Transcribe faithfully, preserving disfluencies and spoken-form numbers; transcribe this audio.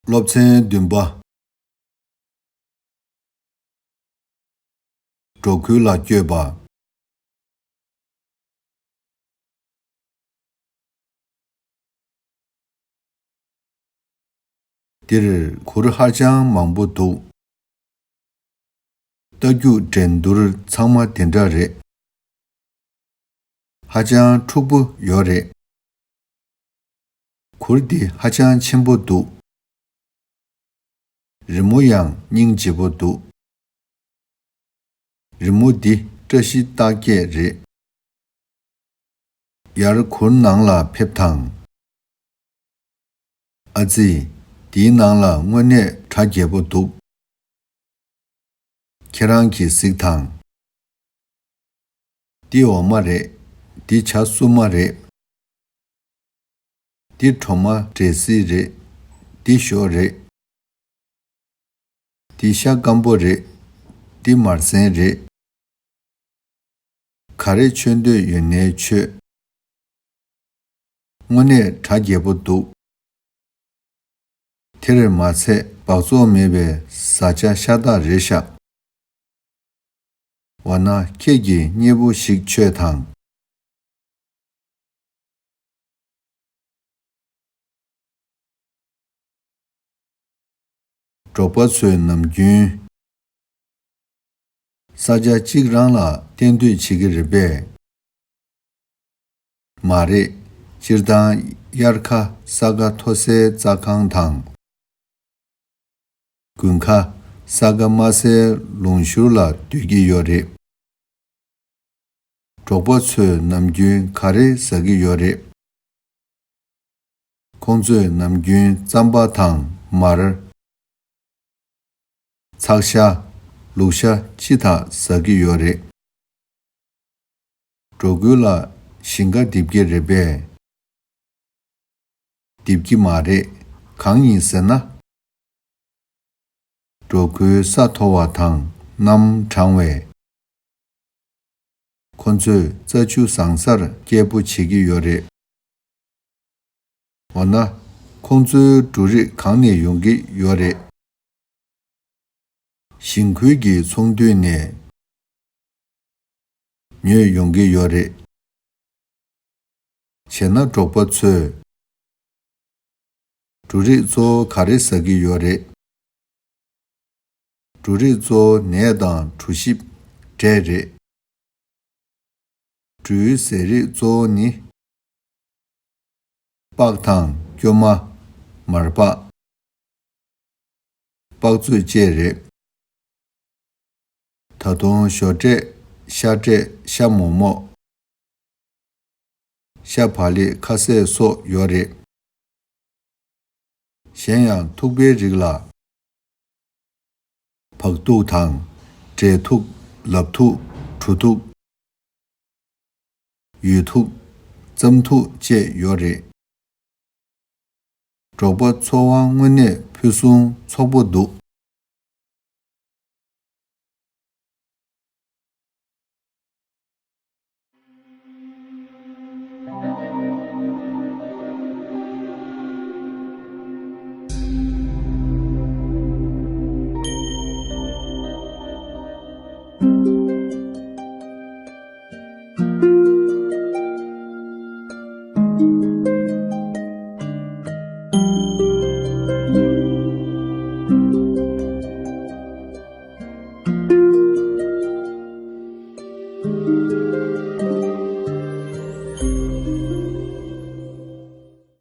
སློབ་ཚན་བདུན་པ། འབྲོག་ཁུལ་ལ་བསྐྱོད་པ། འདིར་གུར་ཧ་ཅང་མང་པོ་འདུག། རྟ་རྒྱུག་འགྲན་བསྡུར་ཚང་མ་དེ་འདྲ་རེད། ཧ་ཅང་འཁྲུག་པོ་ཡོད་རེད། གུར་འདི་ཧ་ཅང་ཆེན་པོ་འདུག། རི་མོ་ཡང་སྙིང་རྗེ་པོ་འདུག། རི་མོ་འདི་བཀྲ་ཤིས་རྟགས་བརྒྱད་རེད། ཡར་གུར་ནང་ལ་ཕེབས་དང་། ཨ་ཙི། འདིའི་ནང་ལ་དངོས་གནས་གྲ་རྒྱས་པོ་འདུག། ཁྱེད་རང་གིས་གཟིགས་དང་། འདི་འོ་མ་རེད། འདི་བྱ་སྲུ་མ་རེད། འདི་གྲོ་མ་འབྲས་སིལ་རེད། འདི་ཞོ་རེད། འདི་ཤ་སྐམ་པོ་རེད། འདི་མར་ཟན་རེད། ག་རེ་མཆོད་འདོད་ཡོད་ནའི་མཆོད། དངོས་གནས་གྲ་རྒྱས་པོ་འདུག། དེར་མ་ཚད་སྦགས་བཙོག་མེད་པའི་བཟའ་བཅའ་ཤ་སྟག་རེད་ཤག། འོ་ན་ཁྱེད་ཀྱིས་མཉེས་པོ་ཞིག་མཆོད་དང་། འབྲོག་པ་ཚོས་ནམ་རྒྱུན་ས་ཆ་གཅིག་རང་ལ་གཏན་སྡོད་བྱེད་ཀྱི་རེད་པས། མ་རེད། སྤྱིར་བཏང་དབྱར་ཁ་ས་ག་མཐོ་སའི་རྩྭ་ཁང་དང་། དགུན་ཁ་ས་ག་དམའ་སའི་ལུང་ཤུར་ལ་སྡོད་ཀྱི་ཡོད་རེད། འབྲོག་པ་ཚོས་ནམ་རྒྱུན་ག་རེ་ཟ་གི་ཡོད་རེད། ཁོང་ཚོས་ནམ་རྒྱུན་རྩམ་པ་དང་མར། ཚགས་ཤ། ལུག་ཤ་ཅི་དག་ཟ་གི་ཡོད་རེད། འབྲོག་ཁུལ་ལ་ཞིང་ཁ་རྡིབ་ཀྱི་རེད་པས། རྡིབ་ཀྱི་མ་རེད། གང་ཡིན་ཟེར་ན། འབྲོག་ཁུལ་ས་མཐོ་བ་དང་གནམ་གྲང་བས། ཁོ་ཚོས་རྩྭ་ཆུ་བཟང་སར་སྐྱེལ་པོ་བྱེད་ཀྱི་ཡོད་རེད། འོ་ན། ཁོང་ཚོའི་འབྲུ་རིགས་གང་ནས་ཡོང་གི་ཡོད་རེད། ཞིང་ཁུལ་གྱི་ཚོང་འདུས་ནས་ཉོས་ཡོང་གི་ཡོད་རེད། བྱས་ན་འབྲོག་པ་ཚོས་འབྲུ་རིགས་གཙོ་བོ་ག་རེ་ཟ་གི་ཡོད་རེད། འབྲུ་རིགས་གཙོ་བོ་ནས་དང་གྲོ་ཞིབ། འབྲས་རེད། འབྲུའི་ཟས་རིགས་གཙོ་བོ་ནི། སྤགས་དང་སྐྱོ་མ། མར་སྤགས། སྤགས་ཚོད་བཅས་རེད། ད་དུང་ཞོ་འབྲས། ཤ་འབྲས། ཤ་མོག་མོག། ཤ་བག་ལེབ་ཁ་ཟས་སོགས་ཡོད་རེད། གཞན་ཡང་ཐུག་པའི་རིགས་ལ། བག་ཐུག་དང་། འབྲས་ཐུག། ལབ་ཐུག། གྲུ་ཐུག། ཡོས་ཐུག། རྩམ་ཐུག་བཅས་ཡོད་རེད། འབྲོག་པ་འཚོ་བ་དངོས་གནས་ཕུན་སུམ་ཚོགས་པོ་འདུག།